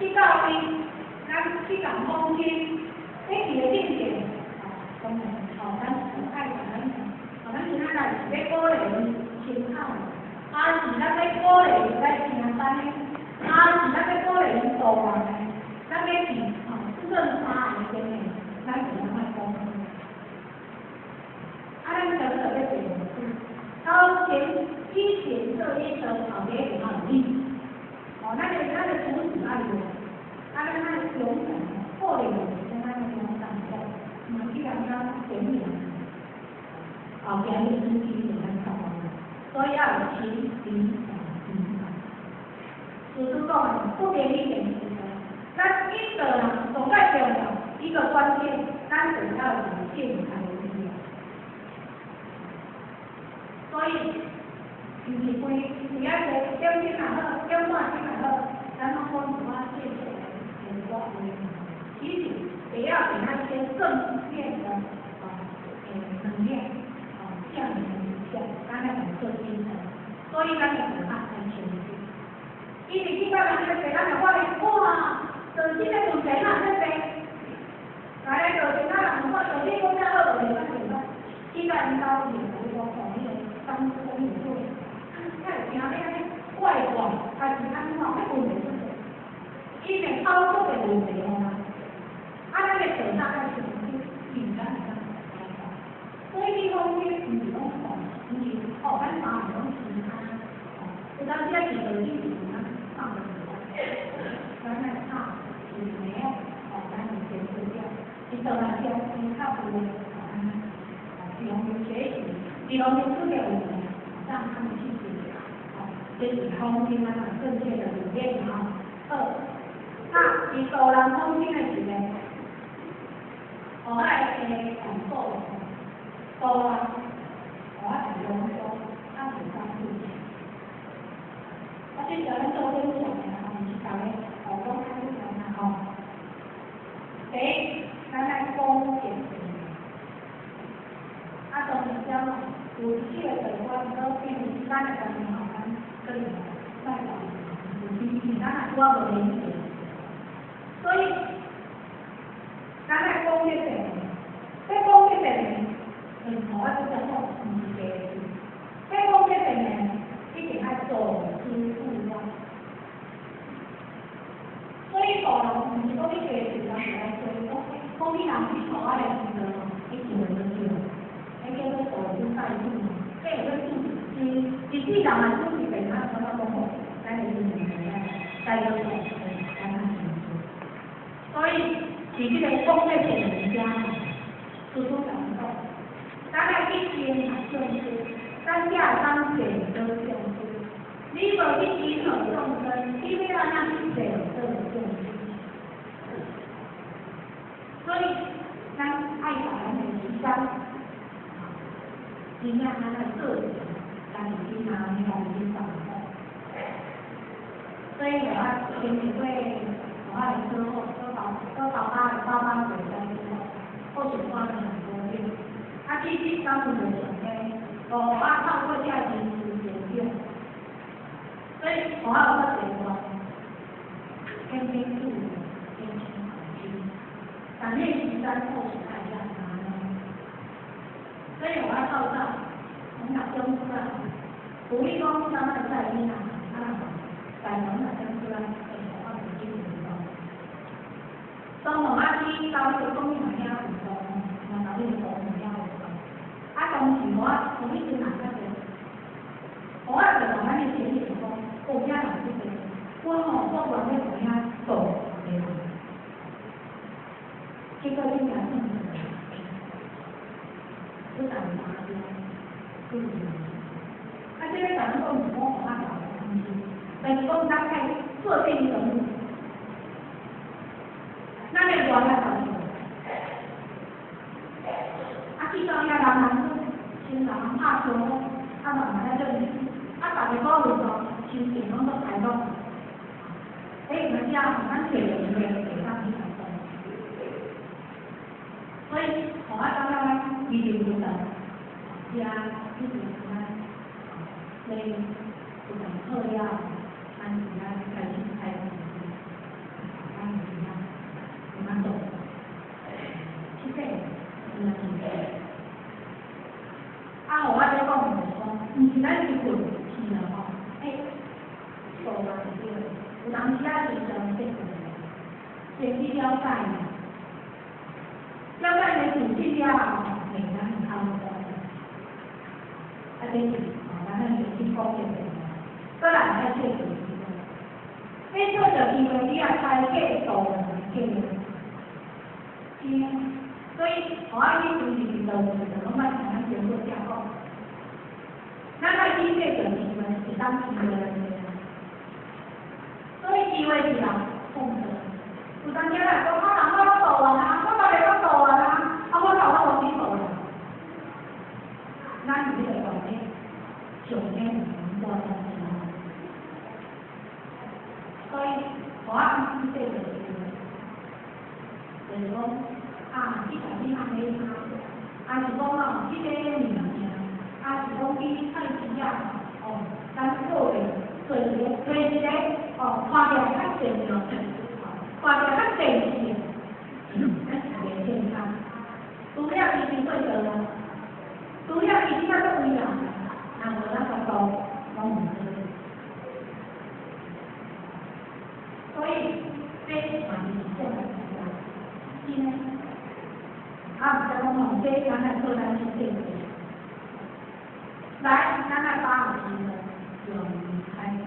去到位，咱去共讲经，咧去的境界，哦，當然，哦，咱愛共咱，哦，咱今仔來是欲鼓勵伊親口，抑是咱欲鼓勵伊來聽班的，抑是咱欲鼓勵伊度人的，咱欲去，哦，真正三个方面，咱就攏愛講。啊，咱小小欲做頭前以前做一做頭家就較有力，哦，咱的主旨愛有，啊，咱愛勇敢，鼓勵人，咱愛勇敢講，毋去人家點名，後壁你司機就咱較好，所以要有情理法理法。師祖講的，不給你點時間，咱引導人上蓋重要，一個關鍵，咱就要有正確的理念。所以，毋是規規仔個點鐘也好，點半鐘也好，咱攏講一寡謝謝的一寡話。其實也要給他一些正面的啊能量，啊向你們影響，咱來做精神。所以咱就較愛清楚。因為去到人咧濟，咱就發現哇，就這個問題哪遮濟，來來就其他人看，就你講遮好，就袂歹袂歹。去到𪜶兜就甲你講，哦，彼个當初講有做，啊，才會聽你按呢怪怪，還是按怎，彼問題出現，伊會拋出個問題予咱，啊，咱的做法愛清楚，伊毋敢會當來講。所以你講你毋是講講，毋是哦，咱三個攏其他，哦，有當時啊，是就你是咱放落去，咱愛拍有名，哦，咱有先做了，伊倒來遮，伊較有的，哦，按呢，哦，容易學習，伊容易出現問題，讓他們去解決，哦，這是風經啊，正確的理念哈。好，那佇度人講經的時呢，哦，愛感受，度人，哦，愛用功，啊，會當事情。啊，這時咱做分享的啊，毋是逐个哦，攏愛去安怎吼。第一，咱愛講正經。啊，當然講有幾個地方都因為時間的關係吼，咱可能莫講，有時咱若拄仔無連結，所以咱愛講這個，欲講這個呢，就是我拄才講，毋是第一。欲講這個呢，一定愛做師傅啊。所以度人毋是講你家己人就來做，講講你人去做我來知道，你就會做，彼叫做導師帶領嘛，這會做是一世人來主持病，咱感覺講吼，咱的經驗來帶做，咱較清楚。所以佇這個講這個物件，師父共講，咱愛去觀察眾生，咱才會當善導眾生。你無去引導眾生，你欲按怎去善導眾生？所以，咱愛把咱的時間，真正咱來做，家己去拿，家己去放好。所以我經歷過我的車禍，都爸爸回家之後，後續看了很多遍。啊，其實當時就想講，哦，我透過這個事成長，所以我有較濟話，天天注意，天天好心，但練習咱後續愛讓他呢。所以我要透早，阮若中出來，有你講啥物在囡仔，啊，但阮若中出來，會我自己運動。當我去到彼個公園遐運動，嘛到彼個公園遐運動。啊，當時我有彼陣人較濟，我就慢慢的顯現講，哦，遐人足濟，我吼我願意佇遐做個人。結果恁也算出來，不但三天，不是。啊，這個咱講是講我較老的東西，但是講咱愛設定一個目的，咱的願來達成。啊，去到遐人人先人拍招呼，啊慢慢來認識，啊，逐个講運動，心情攏總開朗。欸，有影咱找著一個地方去運動。所以，我感覺咱一定不得，遮一定咱，所以有當好了，咱是咱開始開始。當時仔就將這個，先去了解，了解伊自信了後，會咱較好講。啊，這是吼，咱愛先去講這個，閣來愛說著機會。欲做著機會，你也開價度來計是啊，所以我愛去隨時做，就攏愛聽咱經過遮講。咱愛去說著機會，是當機會來的。所以機會是人創造。有當時來講，啊，人我攏做完啊，我家己攏做完啊，啊，我頭我無去做啦。咱是這個觀念，上天有我咱知。所以我愛去說著機會，就是講啊，去家己按呢啊，是講哦，去買物件，啊是講去菜市仔，哦，咱個別做一個，做一個，哦，看起來較正常，看起來較正式，咱是袂健康。除了伊經過做啊，除了伊這擺閣為人，若無咱個做，攏毋好。所以這嘛是一種是呢。啊，毋知講吼，這咱來做咱去正來，咱來把握機會，勇於開口。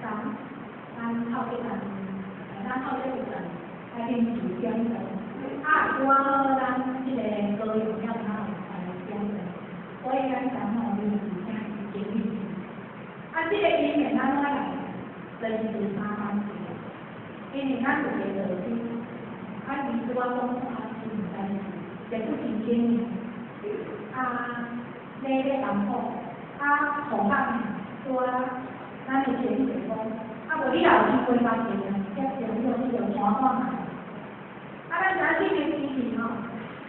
當咱透過咱，咱透過咱來練習點燈。啊，拄好咱這個高雄了較有來點燈，所以咱講吼，臨時請伊經理。啊，這個因緣按怎來？就是三番次，因為咱有一個老師，啊，伊拄仔講啊，伊毋知是，就拄真經啊，咧艰苦，啊，同學拄仔咱的前輩講，啊，無你也有機會發現啊，接政府你就看看覓。啊，咱知影這個機器吼，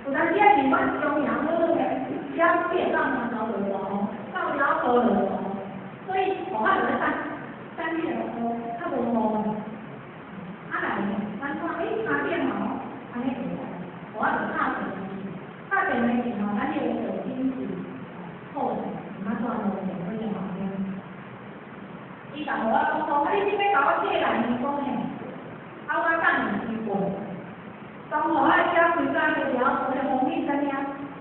有當時啊是阮中央好好的，了變到南投落大雨，到了河落大雨，所以我較就咧等，等彼個雨，較無雨。啊來，咱看，欸，三點吼，按呢會來，我就拍電話，拍電話時吼，咱彼個手機是好的，毋捌帶路電話就旁邊。伊就予我講講，啊，你這欲共我借來？伊講嘿，啊，我等伊去過。當予我車開到彼個了，有個風雨啥物啊？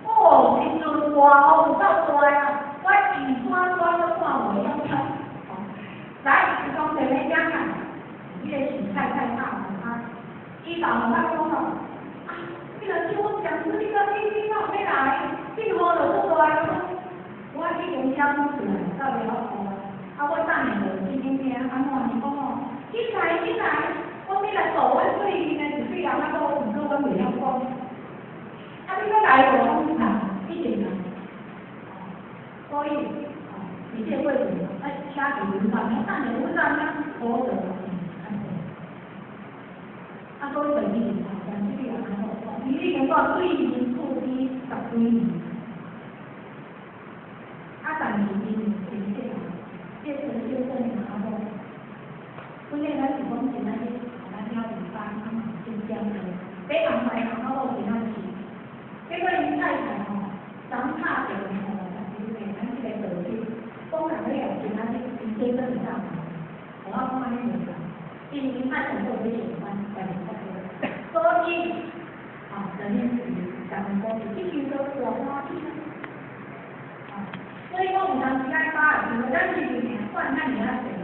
哦，時陣大雨有夠大啊！我雨伞带都看袂曉穿。來，伊講坐咧遮啊，彼個是太太拍予我，伊就予我講吼，啊，彼個叫阮講你講你哪有欲來？這雨落足大，我已經車出來到了湖，啊，我等下落去恁遐，按怎？伊講吼，緊來緊來，講你來渡阮對面的一對人仔某，毋過阮袂曉講。啊，你欲來無？講來，一定來。所以，哦，佇這個過程，啊，車佇阮站，等下阮站遐好著，啊，所以就伊是將這個人仔某講，伊已經住對面厝邊十幾年。啊，但是𪜶是這個，這陳先生的阿某，本來咱是講今仔日，咱了二班，啊嘛真點的，欲安排阿某今仔去，結果𪜶太太吼，昨拍電話吼，就是咱這個導師，講人了今仔日𪜶先生會當來，我講按呢袂當，因為𪜶太太都有咧上班，家己較好，所以，啊，等於是講講是這間都大歡喜啊。所以講有當時愛把握機會，咱是爾管咱爾仔濟。